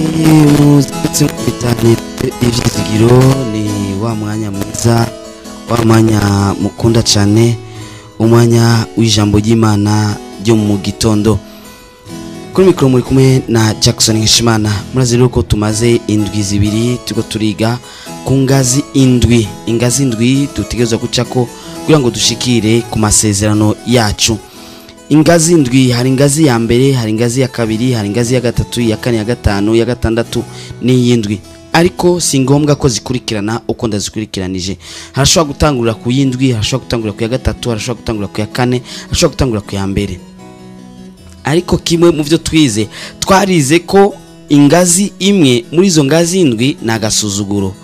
Muzitse bitane ivyizigiro ni wa mwanya mwiza, wa mwanya mukunda cyane, umwanya w'ijambo ry'Imana ryo mu gitondo. Kuri mikoro muri kumwe na Jackson Nkeshimana. Murazi rero ko tumaze indwi zibiri turiko turiga ku ngazi indwi, ingazi indwi dutegerezwa gucako kugira ngo dushikire ku masezerano yacu. Ingazi indwi, hari ingazi ya mbere, hari ingazi ya kabiri, hari ingazi ya gatatu, ya kane, ya gatanu, ya gatandatu n'iyindwi. Ariko si ngombwa ko zikurikirana uko ndazikurikiranije. Harashobora gutangurira ku yindwi, harashobora gutangurira ku ya gatatu, harashobora gutangurira ku ya kane, harashobora gutangurira ku ya mbere. Ariko kimwe mu byo twize, twarize ko ingazi imwe muri izo ngazi indwi ni agasuzuguro.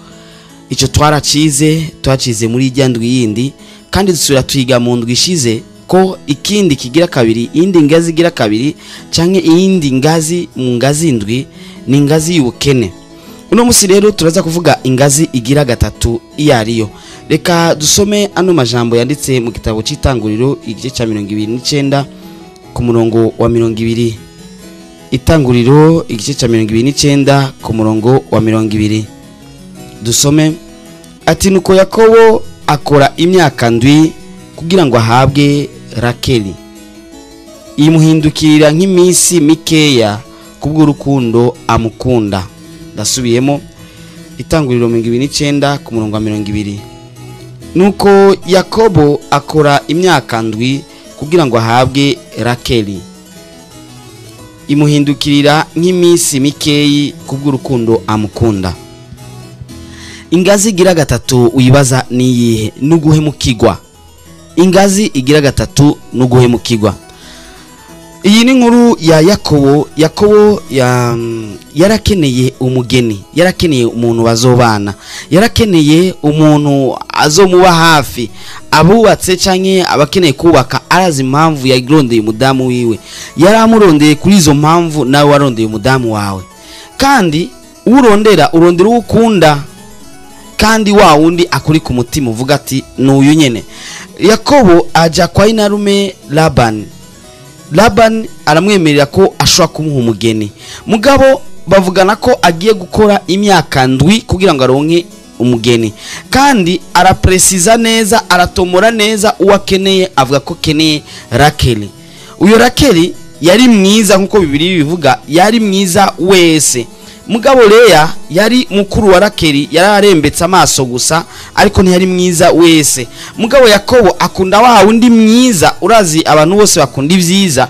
Icyo twaracize, twacize muri ijya ndwi yindi, kandi dusubira twiga mu ndwi ishize ko ikindi kigira kabiri, iyindi ngazi igira kabiri canke iyindi ngazi mu ngazi indwi ni ingazi y'ubukene. Uno musi rero turaza kuvuga ingazi igira gatatu iyo ariyo. Reka dusome ano majambo yanditse mu gitabo c'Itanguriro igice ca 29 ku murongo wa 20. Itanguriro igice ca 29 ku murongo wa 20. Dusome ati: nuko Yakobo akora imyaka ndwi kugira ngo ahabwe Rakeli, imuhindukirira nk'iminsi mikeya kubw'urukundo amukunda. Ndasubiyemo, Itanguriro 29 ku murongo wa 20. Nuko Yakobo akora imyaka ndwi kugira ngo ahabwe Rakeli, imuhindukirira nk'iminsi mikeyi kubw'urukundo amukunda. Ingazi igira gatatu wibaza niyihe? Nuguhemukirwa. Ingazi igira gatatu nuguhemukirwa. Iyi ni nkuru ya Yakobo. Yakobo yarakeneye umugeni, yarakeneye umuntu bazobana, yarakeneye umuntu azomuba hafi. Abubatse canke abakeneye kubaka arazi impamvu yarondeye umudamu wiwe, yaramurondeye kuri izo mpamvu, nawe warondeye umudamu wawe. Kandi urondera urondera ukunda, kandi wa wundi akuri ku mutima uvuga ati n'uyu nyene. Yakobo aja kwa inarume Labani. Labani aramwemerera ko ashobora kumuha umugeni, mugabo bavugana ko agiye gukora imyaka ndwi kugira ngo aronke umugeni. Kandi arapresiza neza, aratomora neza uwo akeneye, avuga ko akeneye Rakeli. Uyo Rakeli yari mwiza nkuko Bibiliya bivuga, yari mwiza wese. Mugabo Leya yari mukuru wa Rakeli, yararembetse amaso gusa, ariko ntiyari mwiza wese. Mugabo Yakobo akunda wa wundi mwiza. Urazi abantu bose bakunda ibyiza.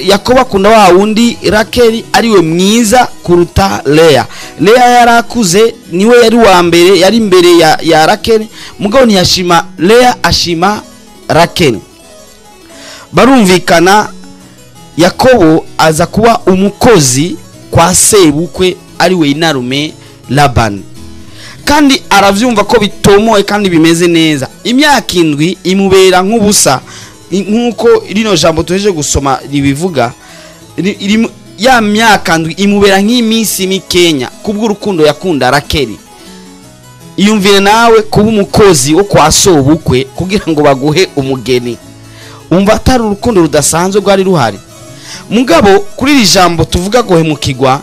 Yakobo akunda wa wundi Rakeli ariwe mwiza kuruta Leya. Leya yarakuze, niwe yari wa mbere, yari imbere ya Rakeli. Mugabo ntiyashima Leya, ashima Rakeli. Barumvikana. Yakobo aza kuba umukozi kwa sebukwe ariwe inarume Labani, kandi aravyumva ko bitomoye kandi bimeze neza. Imyaka indwi imubera nk'ubusa, nkuko rino jambo tuheje gusoma ribivuga. Ya myaka ndwi imubera nk'iminsi mikenya kubw'urukundo yakunda Rakeli. Iyumvire nawe kuba umukozi wo kwa sobukwe kugira ngo baguhe umugeni, umva atari urukundo rudasanzwe rwari ruhari. Mugabo kuri iri jambo tuvuga guhemukirwa,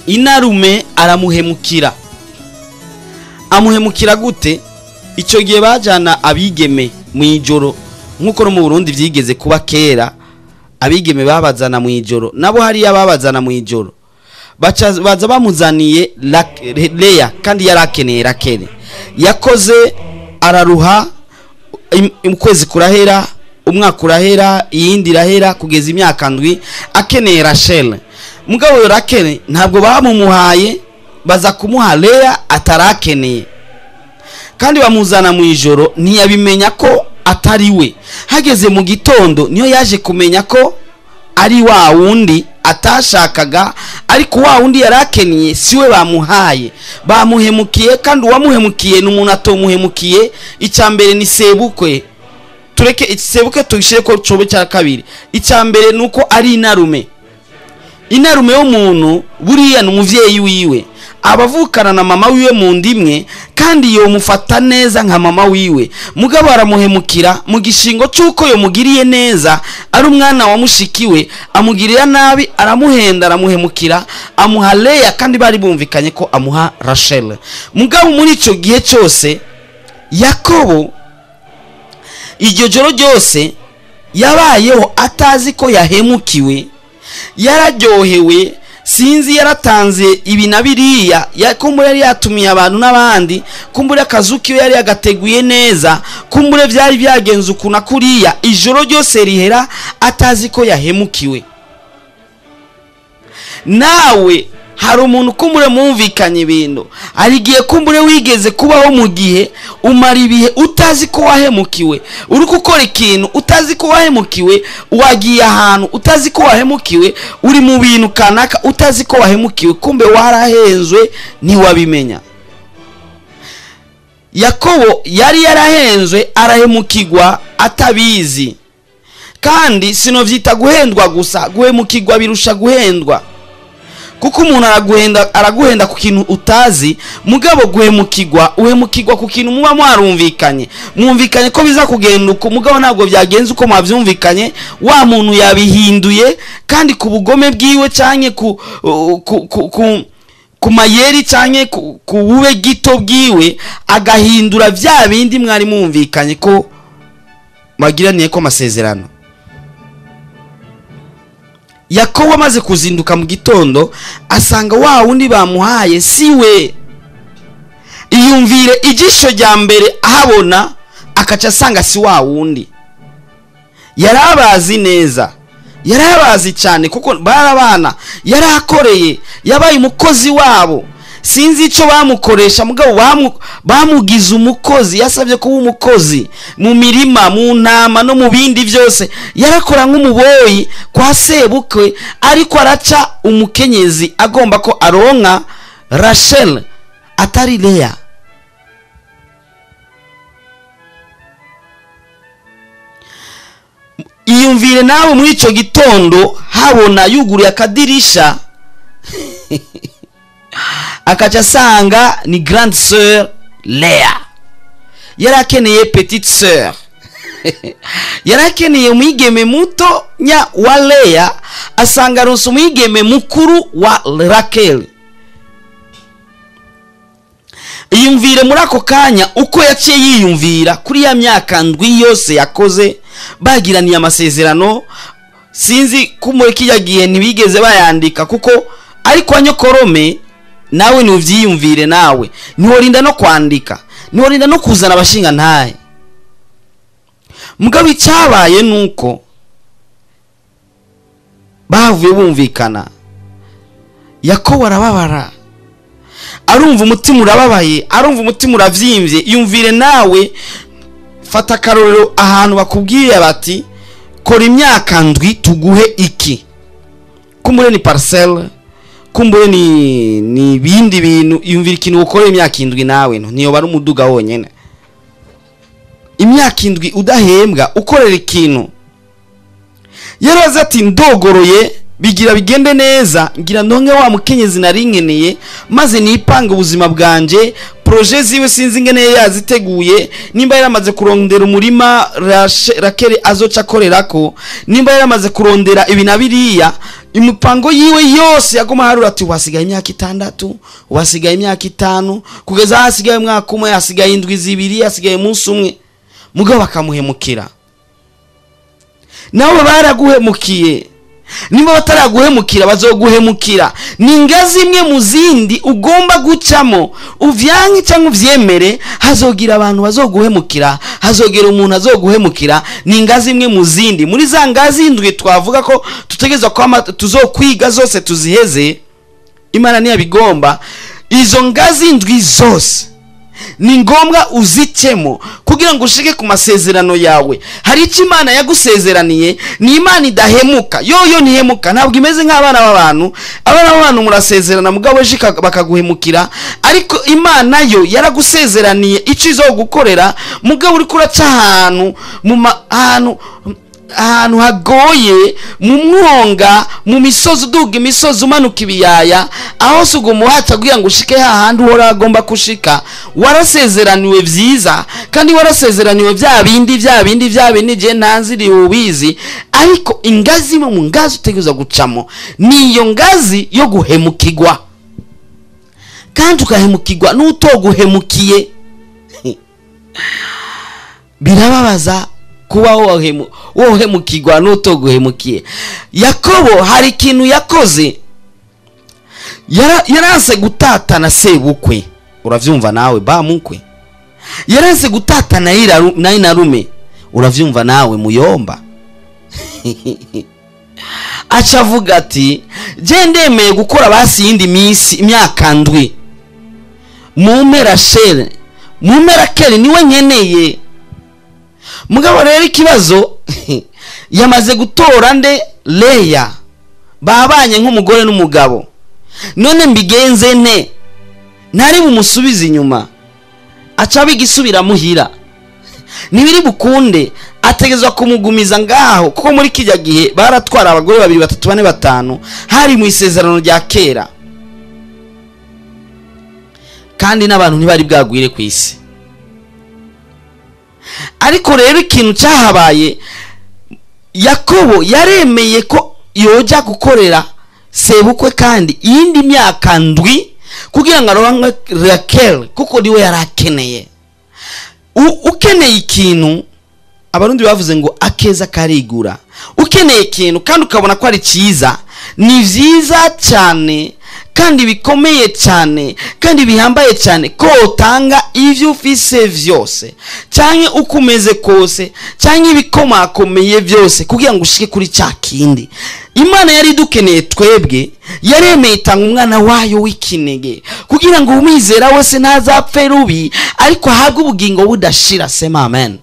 inarume aramuhemukira. Amuhemukira gute? Icyo gihe bajana abigeme mu ijoro, nkuko no mu Burundi vyigeze kuba kera, abigeme babazana mu ijoro, nabo hariya babazana mu ijoro, baza bamuzaniye Leya, kandi yarakeneye Rakeli. Yakoze araruha, ukwezi kurahera, umwaka urahera, iyindi irahera, kugeza imyaka ndwi akeneye Rachel. Mugabo Rakeli ntabwo bamumuhaye, baza kumuha Leya atarakeneye, kandi bamuzana mu ijoro, ntiyabimenya ko atari we. Hageze mu gitondo niyo yaje kumenya ko ari wa wundi atashakaga, ariko wa wundi yarakeneye siwe bamuhaye. Bamuhemukiye, kandi uwamuhemukiye ni umuntu atomuhemukiye. Icya mbere ni sebukwe, tureke sebuke tubishire ko cobe cya kabiri. Icya mbere nuko ari inarume. Inarume w'umuntu buriya ni umuvyeyi wiwe, abavukana na mama wiwe mu ndimwe, kandi yomufata neza nka mama wiwe. Mugabo aramuhemukira mu gishingo cy'uko yomugiriye neza, ari umwana wa mushikiwe, amugirira nabi, aramuhenda, aramuhemukira, amuha Leya, kandi bari bumvikanye ko amuha Rachel. Mugabo muri ico gihe cyose Yakobo iryo joro ryose yabayeho atazi ko yahemukiwe, yararyohewe, sinzi yaratanze ibi na biriya, kumbure yari yatumiye abantu n'abandi, kumbure akazuki yari yagateguye neza, kumbure byari byagenze uku na kuriya. Ijoro ryose rihera atazi ko yahemukiwe. Nawe hari umuntu kumbure mwumvikanye ibintu, hari igihe kumbure wigeze kubaho mu gihe umara ibihe utazi ko wahemukiwe, uri gukora ikintu utazi ko wahemukiwe, wagiye ahantu utazi ko wahemukiwe, uri mu bintu kanaka utazi ko wahemukiwe, kumbe warahenzwe ntiwabimenya. Yakobo yari yarahenzwe arahemukirwa atabizi. Kandi sinovyita guhendwa gusa, guhemukirwa birusha guhendwa, kuko umuntu araguhenda ku kintu utazi. Mugabo guhemukirwa, uhemukirwa ku kintu muba mwarumvikanye, mwumvikanye ko biza kugenda uko, mugabo ntabwo byagenze uko mwavyumvikanye, wa muntu yabihinduye, kandi ku bugome bwiwe canke ku mayeri canke ku bube gito bwiwe, agahindura vya bindi mwari mwumvikanye ko bagiraniye ko amasezerano. Yakobo amaze kuzinduka mu gitondo asanga wa wundi bamuhaye siwe. Iyumvire ijisho rya mbere ahabona akaca asanga si wa wundi. Yarabazi neza, yarabazi cyane, kuko barabana, yarakoreye, yabaye umukozi wabo. Sinzi ico bamukoresha, mugabo bamugize umukozi, yasabye kuba umukozi mu mirima, mu ntama no mu bindi byose. Yarakora nk'umuboyi kwa sebukwe, ariko araca umukenyezi agomba ko aronka Rachel atari Leya. Iyumvire nawe muri ico gitondo habona yuguruye akadirisha akaca asanga ni grande sœur Lea. Yarakeneye petite sœur, yarakeneye umwigeme muto nya wa Lea, asanga aronse umwigeme mukuru wa Rakel. Iyumvire muri ako kanya uko yaciye yiyumvira kuri ya myaka ndwi yose yakoze bagiraniye amasezerano. Sinzi kumure kijya gihe ntibigeze bayandika, kuko ariko nyokorome nawe ntuvyiyumvire, nawe ntiworinda no kwandika, ntiworinda no kuzana abashinga ntahe. Mugabo icyabaye nuko bavuye bumvikana, Yakobo arababara, arumva umutima urababaye, arumva umutima uravyimbye. Yumvire nawe, fata akarorero ahantu bakubwiye bati kora imyaka ndwi tuguhe iki, kumbure ni parcelle, kumbure ni bindi bintu. Yumvira ikintu ukora imyaka indwi nawe ntiyo bari umuduga wonyene. Imyaka indwi udahembwa ukorera ikintu. Yaraza ati ndogoroye bigira bigende neza, ngira ndonke wa mukenyezi narinkeneye, maze nipange ubuzima bwanje. Projet ziwe sinzi ingene yaziteguye, nimba yaramaze kurondera umurima Rakeli azoca akorerako, nimba yaramaze kurondera ibi na biriya, imipango yiwe yose yaguma harura ati wasigaye imyaka 6, wasigaye imyaka 5, kugeza hasigaye umwaka umwe, hasigaye indwi zibiri, hasigaye umunsi umwe. Mugabo bakamuhemukira. Nawe baraguhemukiye, nimba bataraguhemukira bazoguhemukira. Ni ingazi imwe mu zindi ugomba gucamo, uvyanke cyangwa uvyemere, hazogira abantu bazoguhemukira, hazogira umuntu azoguhemukira. Ni ingazi imwe mu zindi, muri za ngazi indwi twavuga ko tutegezwa kwama tuzokwiga zose tuziheze, Imana ntiyabigomba. Izo ngazi indwi zose ni ngombwa uzicemo kugira ngo ushike ku masezerano yawe. Hari icyo Imana yagusezeraniye, ni Imana idahemuka, yoyo ntihemuka, ntabwo imeze nk'abana b'abantu. Abana b'abantu murasezerana mugabo ejo bakaguhemukira, ariko Imana yo yaragusezeraniye icyo izogukorera, mugabo uri kuraca ahantu mu ahantu Ahantu hagoye, mu mwonga, mu misozi, uduga imisozi, umanuka ibiyaya, aho si uguma uhaca kugira ngo ushike hahandi uhora agomba kushika. Warasezeraniwe vyiza, kandi warasezeraniwe vya bindi, vya bindi, vya bindi je ntanziri ubizi. Ariko ingazi imwe mu ngazi utegerezwa gucamo niyo ngazi yo guhemukirwa, kandi ukahemukirwa n'utoguhemukiye. Birababaza kuba wohemukirwa n'utoguhemukiye. Yakobo hari ikintu yakoze, yaranse gutatana sebukwe. Uravyumva nawe ba mukwe? Yaranse gutatana na inarume. Uravyumva nawe muyomba? Aca avuga ati: "Je ndemeye gukora basi yindi minsi, imyaka 7, mumpe Rasheli, mumpe Rakeli, niwe nkeneye." Mugabo rero ikibazo, yamaze gutora nde? Leya. Babanye nk'umugore n'umugabo. None mbigenze nte? Ntari bumusubize inyuma, aca bigisubira muhira, ntibiri bukunde, ategezwa kumugumiza ngaho, kuko muri kijya gihe baratwara abagore babiri, batatu, bane, batanu. Hari mu isezerano rya kera, kandi n'abantu ntibari bwagwire ku isi. Ariko rero ikintu cyahabaye, Yakobo yaremeye ko yoja gukorera sebukwe kandi iyindi myaka 7 kugira ngo aronke Rakel, kuko niwe yari akeneye. Ukeneye ikintu, Abarundi bavuze ngo akeza karigura. Ukeneye ikintu kandi ukabona ko ari cyiza, ni vyiza cyane kandi bikomeye cyane kandi bihambaye cyane ko utanga ivyo ufise vyose, canke uko umeze kose, canke ibikomakomeye byose, kugira ngo ushike kuri cya kindi Imana yari idukeneye twebwe. Yaremeye itanga umwana wayo w'ikinege kugira ngo umwizera wese ntazapfe rubi, ariko ahabwe ubugingo budashira. Sema amen.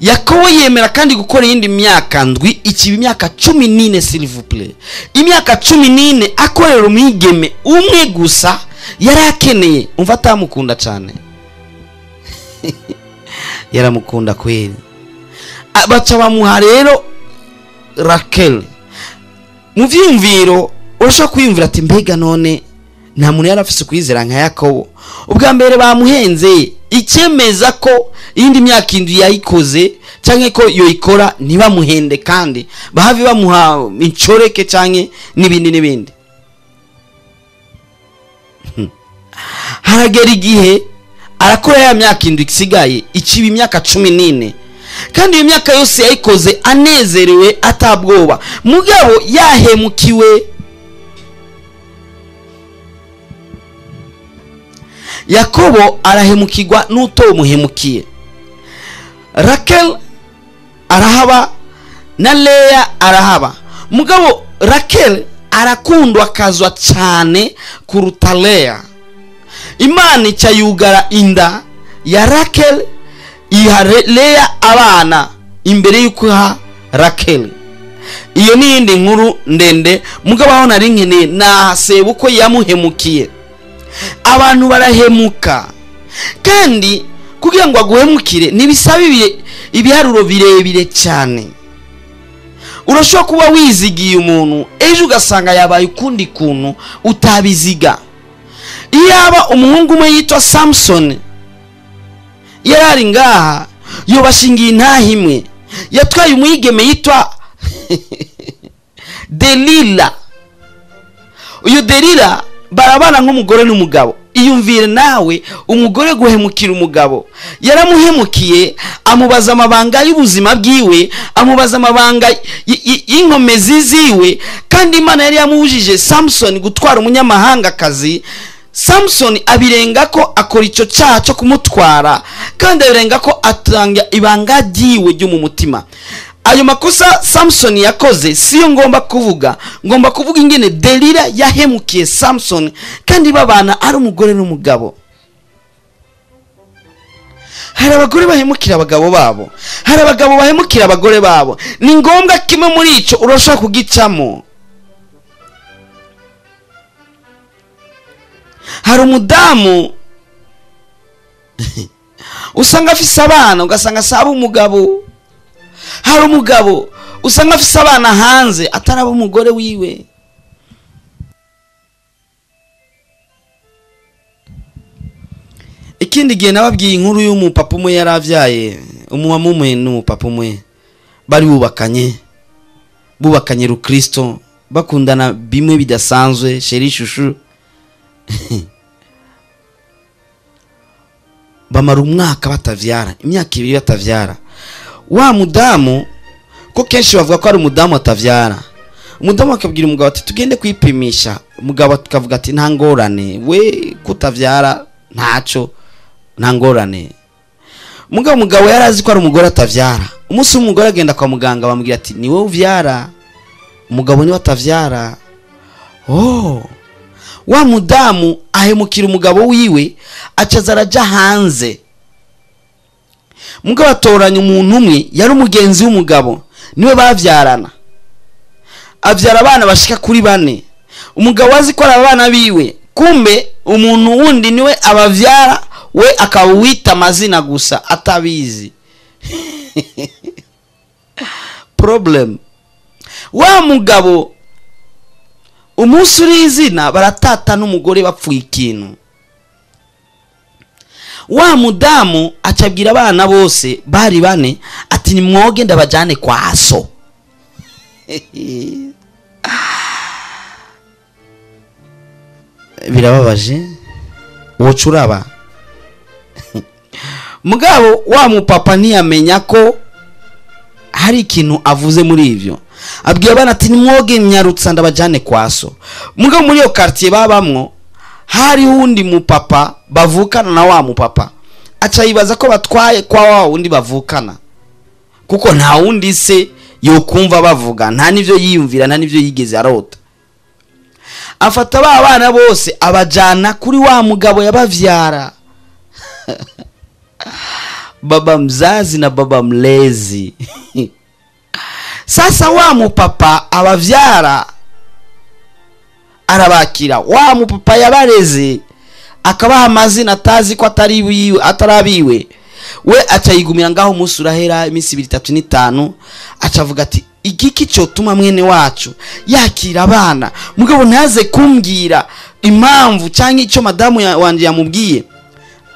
Yakobo yemera kandi gukora iyindi myaka 7, ikiba imyaka 14, s'il vous plaît. Imyaka 14 akorera umwigeme umwe gusa yari akeneye. Umva, atamukunda cyane? Yaramukunda kweli. Baca bamuha rero Rakel. Mu vyiyumviro urashobora kwiyumvira ati: "Mbega none nta muntu yari afise kwizera nka Yakobo?" Ubwa mbere bamuhenze, icyemeza ko iyindi myaka 7 yayikoze cyangwa ko yoyikora ntibamuhende, kandi bahave bamuha incoreke cyangwa n'ibindi n'ibindi. Haragera igihe arakora ya myaka 7 isigaye, ikiba imyaka 14, kandi iyo myaka yose yayikoze anezerewe, atabwoba. Mugabo yahemukiwe. Yakobo arahemukirwa n'utomuhemukiye. Rakel arahaba na Leya arahaba, mugabo Rakel arakundwa akazwa cyane kuruta Leya. Imana ica yugara inda ya Rakel, iha Leya abana imbere y'uko iha Rakel. Iyo ni iyindi nkuru ndende, mugabo aho nari nkeneye nahaseba uko yamuhemukiye. Abantu barahemuka, kandi kugira ngo aguhemukire ntibisaba ibiharuro birebire cyane. Urashobora kuba wizigiye umuntu, ejo ugasanga yabaye ukundi kuntu utabiziga. Iyaba umuhungu umwe yitwa Samson yari ari ngaha, yobashingiye intaha imwe. Yatwaye umwigeme yitwa Delila. Uyu Delila barabana nk'umugore n'umugabo. Iyumvire nawe umugore guhemukira umugabo. Yaramuhemukiye, amubaza amabanga y'ubuzima bwiwe, amubaza amabanga y'inkomezi ziwe, kandi Imana yari yamubujije Samson gutwara umunyamahangakazi. Samson abirenga ko akora icyo cyaha cyo kumutwara, kandi abirenga ko atanga ibanga ryiwe ryo mu mutima. Ayo makosa Samson yakoze siyo ngomba kuvuga. Ngomba kuvuga ingene Delila yahemukiye Samson, kandi babana ari umugore n'umugabo. Hari abagore bahemukira abagabo babo, hari abagabo bahemukira abagore babo. Ni ngombwa kimwe muri ico urashobora kugicamo. Hari umudamu Usanga afise abana ugasanga saba umugabo. Hari umugabo usanga afise abana hanze ataraba umugore wiwe. Ikindi gihe nababwiye inkuru y'umupapa umwe yaravyaye, umumama umwe n'umupapa umwe bari bubakanye rukristo, bakundana bimwe bidasanzwe, chéri chouchou. Bamara umwaka batavyara, imyaka ibiri batavyara. Wa mudamu, ko kenshi bavuga ko ari umudamu atavyara, umudamu akabwira umugabo ati tugende kwipimisha. Umugabo akavuga ati nta ngorane, we kutavyara ntaco, nta ngorane. Mugabo yarazi ko ari umugore atavyara. Umunsi umugore agenda kwa muganga bamubwira ati ni wowe uvyara, umugabo niwe atavyara. Oh, wa mudamu ahemukira umugabo wiwe, acaza araja hanze. Mugabo atoranya umuntu umwe yari umugenzi w'umugabo, niwe bavyarana, avyara abana bashika kuri bane. Umugabo azi ko ari abana biwe, kumbe umuntu wundi niwe abavyara, we akawita amazina gusa atabizi. Problem. Wa mugabo umunsi uri izina baratata n'umugore bapfuye ikintu. Wa mudamu acabwira abana bose bari bane ati nimwoge ndabajane kwa so. Birababaje wocuraba. Mugabo wa mupapa ntiyamenya ko hari ikintu avuze muri ivyo. Abwiye abana ati nimwoge nyarutsa ndabajane kwa so. Mugabo muri iyo quartier babamwo hari undi mupapa bavukana na wa mupapa, aca yibaza ko batwaye kwa wa wundi bavukana, kuko nta wundi se yokumva bavuga, nta nivyo yiyumvira, nta nivyo yigeze arota. Afata ba bana bose abajana kuri wa mugabo yabavyara. Baba mzazi na baba mlezi. Sasa wa mupapa abavyara arabakira, wa mupapa yabareze akabaha amazina atazi ko atari wiwe, atarabiwe. We acayigumira ngaho umunsi urahera, iminsi 2 3 5, acavuga ati igiki cyotuma mwene wacu yakira abana mugabo ntaze kumbwira impamvu cyangwa icyo madamu wanje yamubwiye.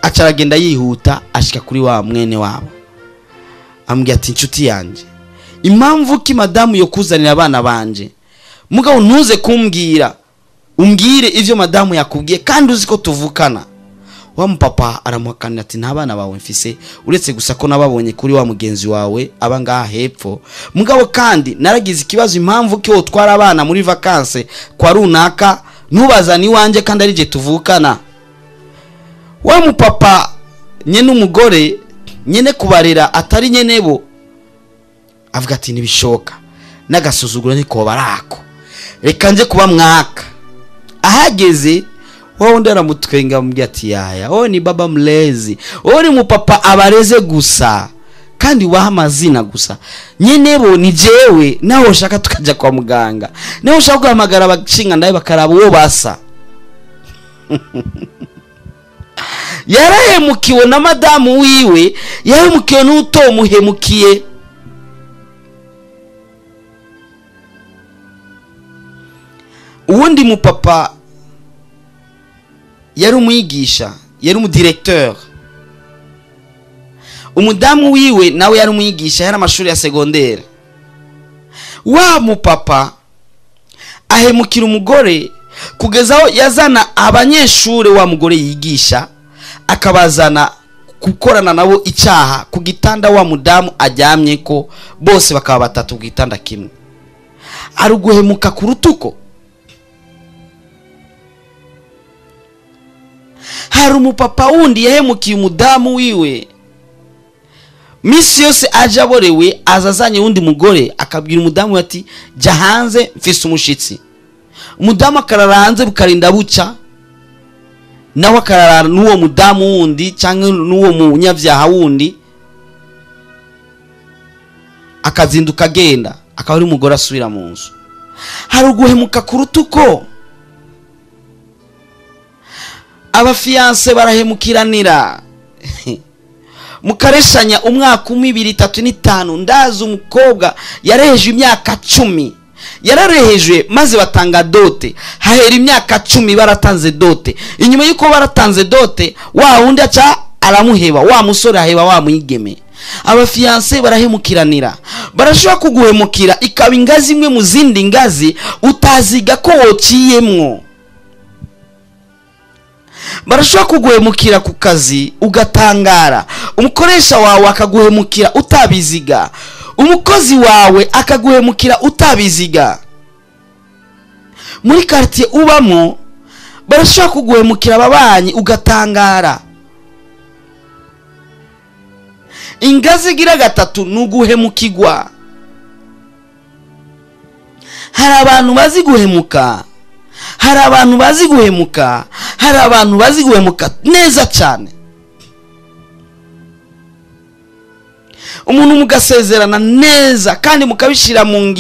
Acaragenda yihuta ashika kuri wa mwene wabo, ambwira ati inshuti yanje, impamvu ki madamu yo kuzanira abana banje mugabo ntuze kumbwira, umbwire ivyo madamu yakubwiye kandi uzi ko tuvukana. Wa mupapa aramuhakanira ati nta bana bawe mfise, uretse gusa ko nababonye kuri wa mugenzi wawe aba ngaha hepfo. Mugabo kandi naragize ikibazo impamvu ki wotwara abana muri vacances kwa runaka ntubazane iwanje kandi ari je tuvukana. Wa mupapa nyene umugore nyene kubarera atari nyenebo, avuga ati nibishoka n'agasuzuguro niko barako, reka nje kuba mwaka. Ahageze wowe undi aramutwenga amubwira ati yaya, wowe ni baba mlezi, wowe ni mupapa abareze gusa kandi waha amazina gusa, nyenebo ni jewe, nawe ushaka tukaja kwa muganga, nawe ushaka guhamagara abashinga ndaye bakaraba uwo basa. Yarahemukiwe na madamu wiwe, yahemukiwe n'utomuhemukiye. Uwundi mupapa yari umwigisha, yari umudirecteur. Umudamu wiwe nawe yari umwigisha, yari amashuri ya secondaire. Wa mupapa ahemukira umugore kugezaho yazana abanyeshure wa mugore yigisha, akabazana gukorana nabo icyaha ku gitanda wa mudamu aryamye ko, bose bakaba batatu ku gitanda kimwe. Aruguhemuka ku rutuko. Hari umupapa wundi yahemukiye umudamu wiwe, misi yose aje aborewe azazanye wundi mugore, akabwira umudamu ati jya hanze mfise umushitsi. Umudamu akarara hanze bukarinda buca, nawe akarara n'uwo mudamu wundi cyangwa n'uwo munyabyaha wundi, akazinduka agenda, akaba ari umugore asubira mu nzu. Hari uguhemuka ku rutuko. Abafiyanse barahemukiranira. Mukareshanya umwaka umwe, ibiri, itatu n'itanu. Ndazi umukobwa yareheje imyaka 10, yararehejwe maze batanga dot, hahera imyaka 10 baratanze dot. Inyuma y'uko baratanze dot, wa wundi aca aramuheba, wa musore aheba wa mwigeme. Abafiancés barahemukiranira, barashobora kuguhemukira, ikaba ingazi imwe mu zindi ngazi utaziga ko wociyemwo. Barashobora kuguhemukira ku kazi ugatangara, umukoresha wawe akaguhemukira utabiziga, umukozi wawe akaguhemukira utabiziga. Muri quartier ubamo barashobora kuguhemukira, ababanyi, ugatangara. Ingazi igira gatatu ni uguhemukirwa. Hari abantu bazi guhemuka, hari abantu bazi guhemuka, hari abantu bazi guhemuka neza cyane. Umuntu mugasezerana neza kandi mukabishyira mu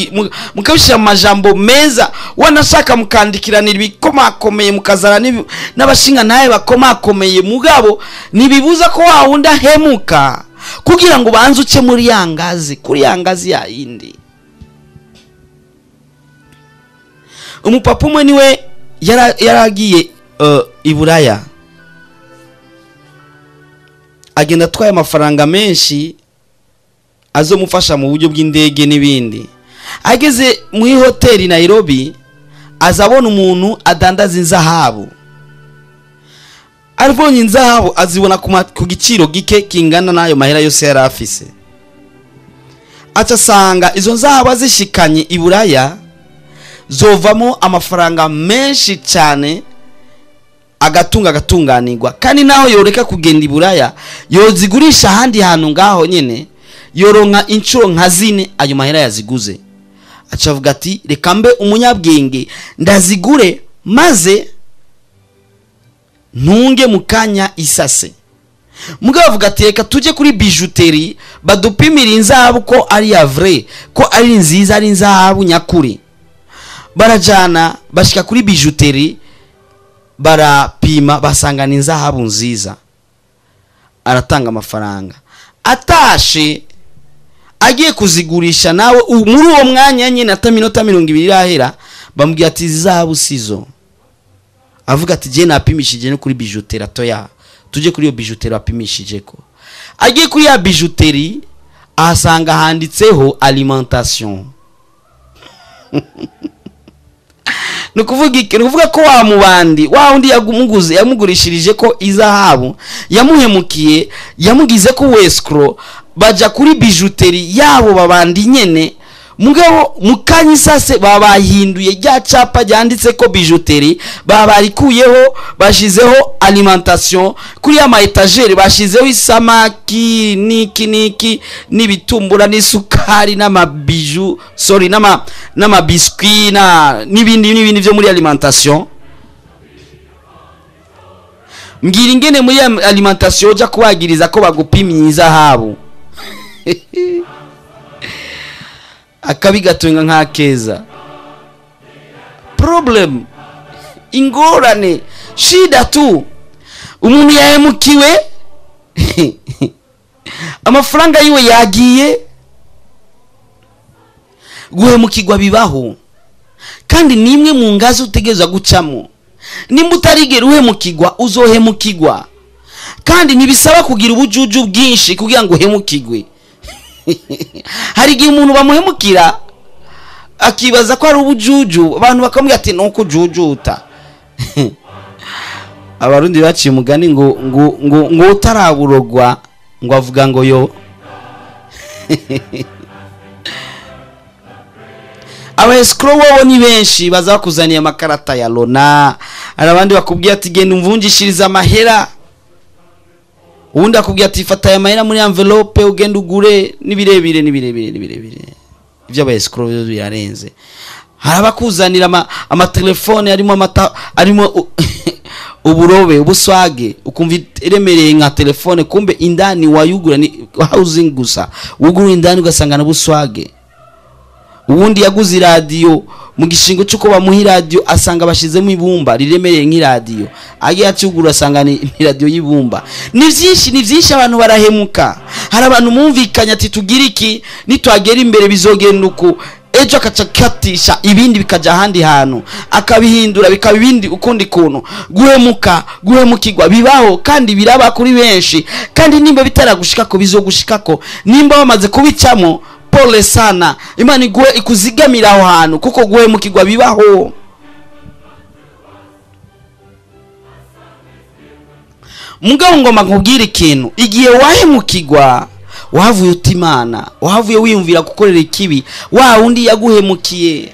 majambo meza, wanashaka mukandikiranira ibikomakomeye, mukazana n'abashinga nawe bakomakomeye, mugabo ntibibuza ko wa wundi ahemuka kugira ngo ubanze uce muri ya ngazi, kuri ya ngazi ya yindi. Umupapa umwe niwe yaragiye i Buraya, agenda atwaye amafaranga menshi azomufasha mu buryo bw'indege n'ibindi. Ageze muri hoteli Nairobi, azabona umuntu adandaza inzahabu. Arabonye inzahabu, azibona ku giciro gike kingana n'ayo mahera yose yari afise. Aca asanga izo nzahabu azishikanye i Buraya zovamo amafaranga menshi cyane, agatunga agatunganirwa. Kandi naho yoreka kugenda i Buraya, yozigurisha ahandi hantu ngaho nyene, yoronka inshuro nka zine ayo mahera yaziguze. Aca avuga ati: "Reka mbe umunyabwenge, ndazigure maze ntunge mu kanya isase." Mugabo avuga ati: "Reka tujye kuri bijouterie badupimire inzahabu ko ari ya vrai, ko ari nziza, ari inzahabu nyakuri." Barajana, bashika kuri bijouterie, barapima, basanga ni inzahabu nziza. Aratanga amafaranga, atashe agiye kuzigurisha nawe muri uwo mwanya nyine, ata minota 20 irahera, bamubwira ati: "Zahabu sizo." Avuga ati: "Je napimishije no kuri bijouterie." Atoya, tujye kuri iyo bijouterie wapimishije ko. Agiye kuri ya bijouterie, ahasanga handitseho alimentation. Ni ukuvuga iki? Ni ukuvuga ko wa mubandi wa wundi yamuguze, yamugurishirije ko izahabu, yamuhemukiye, yamugize ko escroc. Baja kuri bijouterie yabo babandi nyene, mugabo mukanyisase babahinduye rya capa ryanditse ko bijouterie, babarikuyeho, bashizeho alimentation. Kuri ya ma étagères bashizeho isamaki niki niki n'ibitumbura n'isukari n'amabijoux, sorry, n'amabiscuits na n'ibindi n'ibindi byo muri alimentation. Mbwira ingene muri alimentation uja kubagiriza ko bagupimye izahabu. Akabi gatunga nk'akeza. Problem, ingorane, shida tu. Umuntu yahemukiwe, amafaranga yiwe yagiye. Guhemukirwa bibaho, kandi ni imwe mu ngazi utegerezwa gucamo. Nimba utarigera uhemukirwa, uzohemukirwa. Kandi ntibisaba kugira ubujuju bwinshi kugira ngo uhemukirwe. Hari igihe umuntu bamuhemukira akibaza ko ari ubujuju, abantu bakamubwira ati: "Nuko ujujuta." Abarundi baciye umugani ngo utaraburogwa ngo avuga ngo yo. Aba escrocs wowe ni benshi, baza bakuzaniye amakarata ya Lona. Hari abandi bakubwiye ati: "Genda umvunjishirize amahera." Uwundi akubwiye ati: "Fata aya mahera muri enveloppe, ugende ugure." N'ibirebire n'ibirebire n'ibirebire, ibyo aba escrocs byo birarenze. Hari abakuzanira amatelefone arimo amata, arimo uburobe, ubuswage, ukumva iremereye nka telefone, kumbe indani wayugura ni housing gusa. Wugura indani ugasanga n'ubuswage. Uwundi yaguze iradiyo mu gishingo cy'uko bamuha iradiyo asanga bashizemo ibumba riremereye nk'iradiyo, agiye acugura asanga ni iradiyo y'ibumba. Ni byinshi, ni byinshi, abantu barahemuka. Hari abantu mumvikanye ati tugira iki, nitwagera imbere bizogenda uku, ejo akaca akatisha ibindi bikajya ahandi hantu, akabihindura bikaba ibindi ukundi kuntu. Guhemuka, guhemukirwa bibaho kandi biraba kuri benshi, kandi nimba bitaragushikako bizogushikako, nimba wamaze kubicamo pole sana, Imana iguhe ikuzigamira aho hantu, kuko guhemukirwa bibaho. Mugabo ngomba nkubwire ikintu, igihe wahemukirwa wahavuye uta Imana, wahavuye wiyumvira gukorera ikibi wa wundi yaguhemukiye.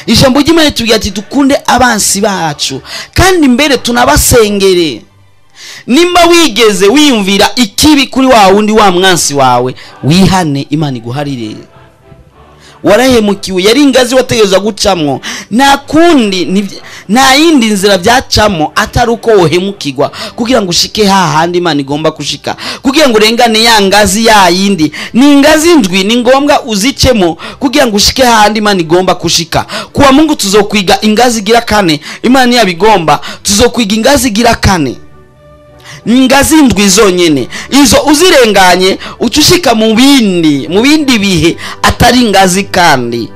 Ijambo ry'Imana ritubwira ati dukunde abansi bacu kandi mbere tunabasengere. Nimba wigeze wiyumvira ikibi kuri wa wundi wa mwansi wawe, wihane, Imana iguharire. Warahemukiwe, yari ingazi wategerezwa gucamwo, nta kundi, nta yindi nzira byacamo atari uko wohemukirwa kugira ngo ushike hahandi Imana igomba gushika, kugira ngo urengane ya ngazi ya yindi. Ni ingazi ndwi, ni ngombwa uzicemo kugira ngo ushike hahandi Imana igomba gushika. Kuwa Mungu tuzokwiga ingazi igira kane, Imana yabigomba tuzokwiga ingazi igira kane. Ingazi ndwi zonyene izo uzirenganye ucushika mu bindi bihe atari ingazi, kandi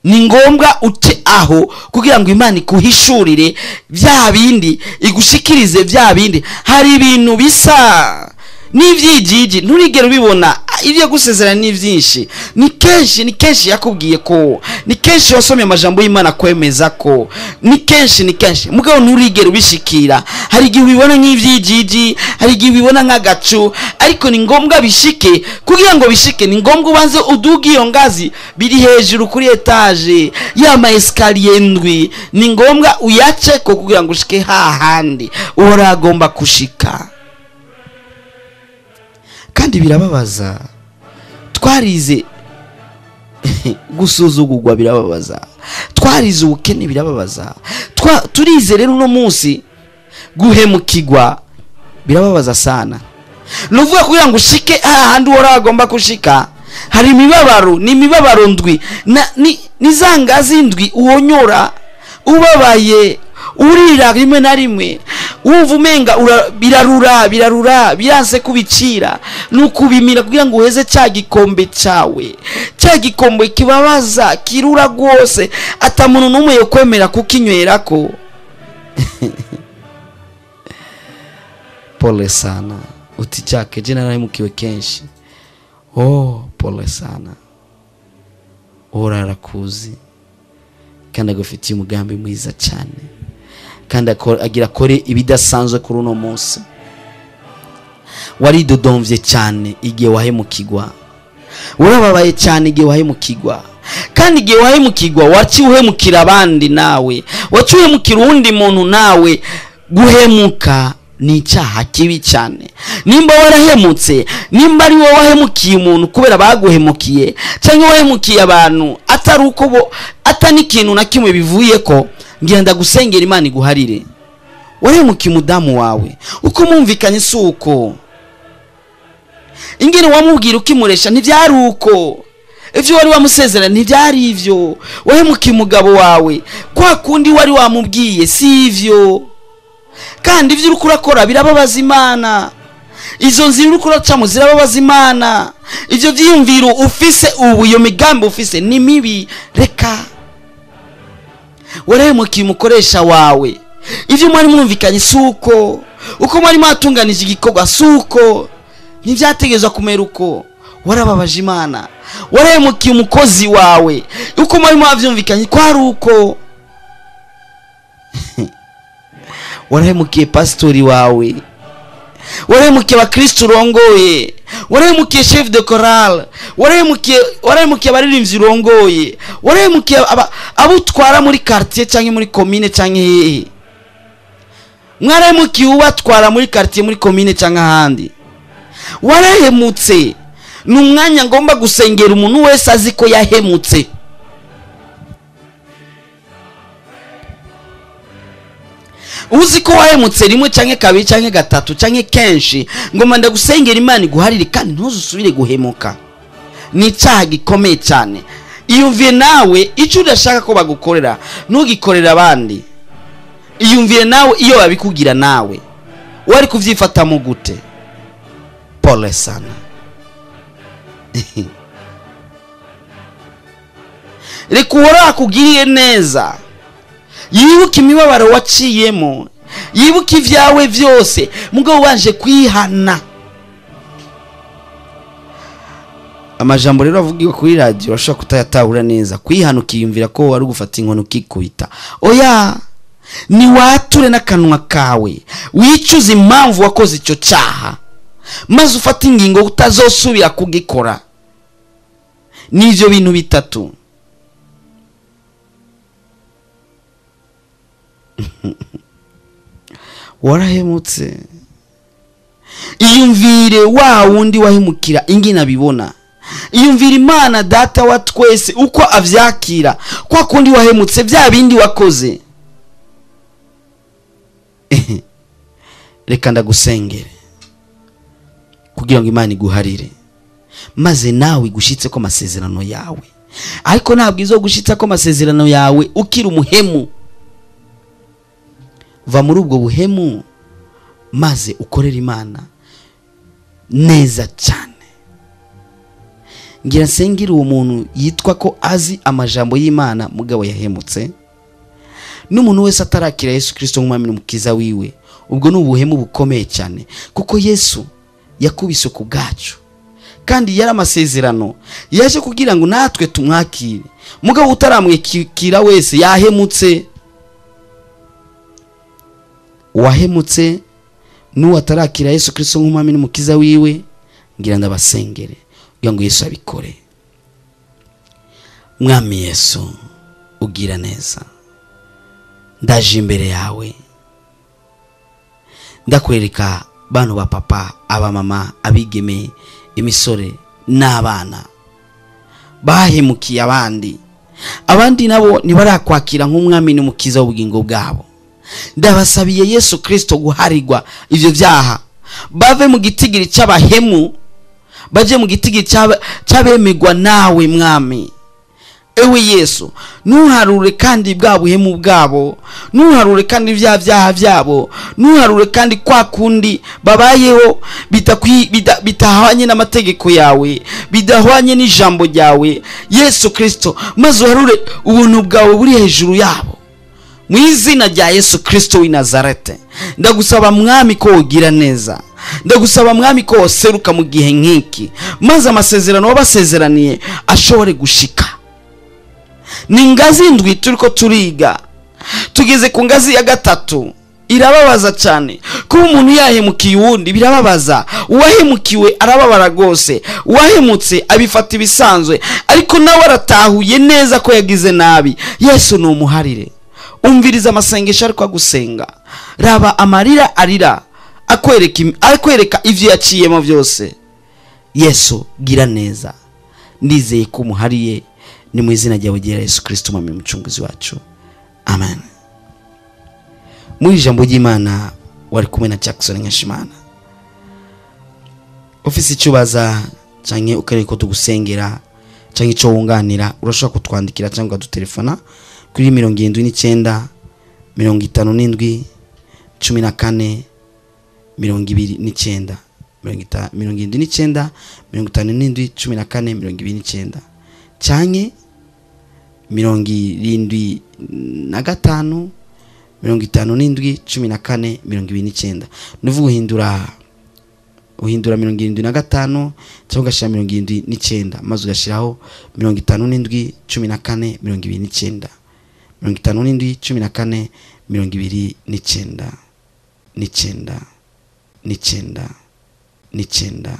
ni ngombwa uce aho kugira ngo Imana ikuhishurire bya bindi, igushikirize bya bindi. Hari ibintu bisa n'ivyijiji nturigera ubibona, ibyo gusezerana ni byinshi, ni kenshi, ni kenshi yakubwiye ko, ni kenshi wasomye amajambo y'Imana kwemeza ko, ni kenshi, ni kenshi, mugabo nturigera ubishikira. Hari igihe ubibona nk'ivyijiji, hari igihe ubibona nk'agacu, ariko ni ngombwa bishike. Kugira ngo bishike ni ngombwa ubanze uduge iyo ngazi biri hejuru kuri etage ya ma escalier ndwi, ni ngombwa uyaceko kugira ngo ushike hahandi uhora agomba kushika. Kandi birababaza, twarize gusuzugurwa birababaza, twarize ubukene birababaza, turize rero uno munsi guhemukirwa birababaza sana. Nuvuga kugira ngo ushike hahandi uhora agomba kushika, hari imibabaro, ni imibabaro ndwi, ni za ngazi ndwi uwonyora ubabaye, urira rimwe na rimwe wumva umenga birarura, birarura, biranse kubicira, nukubimira kugira ngo uheze cya gikombe cyawe, cya gikombe kibabaza kirura rwose, ata muntu n'umwe yokwemera kukinywerako. Pole sana, uti Jack, je narahemukiwe kenshi. Oh, pole sana, Uhoraho arakuzi kandi agufitiye umugambi mwiza cyane, kandi agira akore ibidasanzwe kuri uno munsi. Waridodomvye cyane igihe wahemukirwa, urababaye cyane igihe wahemukirwa, kandi igihe wahemukirwa waciye uhemukira abandi nawe, waciye uhemukira uwundi muntu nawe. Guhemuka ni icyaha kibi cyane. Nimba warahemutse, nimba ari wowe wahemukiye umuntu kubera baguhemukiye, cyangwa wahemukiye abantu atari uko bo, atani ikintu na kimwe bivuye ko, ngira ndagusengera Imana iguharire. Wahemukiye umudamu wawe, uko mumvikanye si uko, ingene wamubwira ukimuresha ntibyari uko, ivyo wari wamusezerana ntibyari ivyo. Wahemukiye umugabo wawe, kwa kundi wari wamubwiye si ivyo, kandi ivyo uriko urakora birababaza Imana. Izo nzira uriko uracamo zirababaza Imana. Ivyo vyiyumviro ufise ubu, iyo migambi ufise ni mibi, reka. Warahemukiye umukoresha wawe, ivyo mwari mwumvikanye si uko, uko mwari mwatunganije igikorwa si uko, ntibyategerezwa kumera uko. Warababaje Imana. Warahemukiye umukozi wawe, uko mwari mwavyumvikanye kwari uko. Warahemukiye pastori wawe, warahemukiye abakristo urongoye, warahemukiye chef de chorale, warahemukiye abaririmbyi urongoye, warahemukiye abo utwara muri quartier canke muri commune canke hehe. Mwarahemukiye ubatwara muri quartier, muri commune canke ahandi. Warahemutse. Ni umwanya ngomba gusengera umuntu wese azi ko yahemutse. Uzi ko wahemutse rimwe canke kabiri canke gatatu canke kenshi, ngomba ndagusengera Imana iguharire kandi ntuzusubire guhemuka. Ni icyaha gikomeye cyane. Iyumviye nawe icyo udashaka ko bagukorera ntugikorere abandi. Iyumviye nawe iyo babikugira nawe wari kuvyifatamo gute? Pole sana. Reka Uhoraho akugiriye neza, yibuke imibabaro waciyemo, yibuke ibyawe byose, mugabo wanje kwihana. Amajambo rero avugiwe kuri radio urashobora kutayatahura neza. Kwihana ukiyumvira ko wari gufata inkono ukikubita. Oya, ni wature n'akanwa kawe, wicuze impamvu wakoze icyo cyaha, maze ufate ingingo utazosubira kugikora. Nivyo bintu bitatu. Warahemutse. Iyumvire wa wundi wahemukira ingina bibona. Iyumvire Imana data wa twese uko avyakira kwa kundi wahemutse bya bindi wakoze. Reka ndagusengere kugira ngo Imana iguharire, maze nawe igushitse ko amasezerano yawe. Ariko ntabwo izo gushitsa ko amasezerano yawe ukiri umuhemu. Va muri ubwo buhemu maze ukorere Imana neza cyane. Ngira nsengere uwo muntu yitwa ko azi amajambo y'Imana mugabo yahemutse, n'umuntu wese atarakira Yesu Kristo nk'umwami n'umukiza wiwe. Ubwo ni ubuhemu bukomeye cyane, kuko Yesu yakubise ku bwacu, kandi yari amasezerano yaje kugira ngo natwe tumwakire. Mugabo utaramwikira wese yahemutse. Wahemutse n'uwatarakira Yesu Kristo nk'umwami n'umukiza wiwe, ngira ndabasengere kugira ngo Yesu abikore. Mwami Yesu ugira neza, ndaje imbere yawe, ndakwereka bano ba papa, aba mama, abigeme, imisore n'abana bahemukiye abandi. Abandi nabo ntibarakwakira nk'umwami n'umukiza w'ubugingo bwabo. Ndabasabiye Yesu Kristo guharigwa ivyo vyaha, bave mu gitigiri c'abahemu baje mu gitigiri c'abemegwa nawe Mwami. Ewe Yesu, ntuharure kandi bwa buhemu bwabo, ntuharure kandi vya vyaha vyabo, ntuharure kandi kwa kundi babayeho bitahwanye n'amategeko yawe, bidahwanye n'ijambo ryawe Yesu Kristo, maze uharure ubuntu bwawe buri hejuru yabo. Mu izina rya Yesu Kristo w'i Nazarete, ndagusaba Mwami ko ugira neza, ndagusaba Mwami ko woseruka mu gihe nk'iki, maze amasezerano wabasezeraniye ashobore gushika. Ni ngazi ndwi turiko turiga, tugeze ku ngazi ya gatatu. Irababaza cyane kuba umuntu yahemukiye uwundi, birababaza. Uwahemukiwe arababara rwose, uwahemutse abifata ibisanzwe, ariko nawe aratahuye neza ko yagize nabi. Yesu ni umuharire. Umviriza amasengesho ariko agusenga, raba amarira arira akwereka ivyo yaciyemo byose. Yesu gira neza, ndizeye ko umuhariye. Ni mu izina ryawe ryera Yesu Kristo Mwami mucunguzi wacu, amen. Mu ijambo ry'Imana wari kumwe na Jackson Nkeshimana. Ofisi icubaza canke ukereye ko tugusengera canke ico wunganira, urashobora kutwandikira cyangwa ukadutelefona kuri 79 57 14 29, 79 57 14 29 canke 75 57 14 29. Nuvuga uhindura 75 cyangwa ugashira 79, maze ugashiraho 57 14 29, 57 14 29, 9 9 9.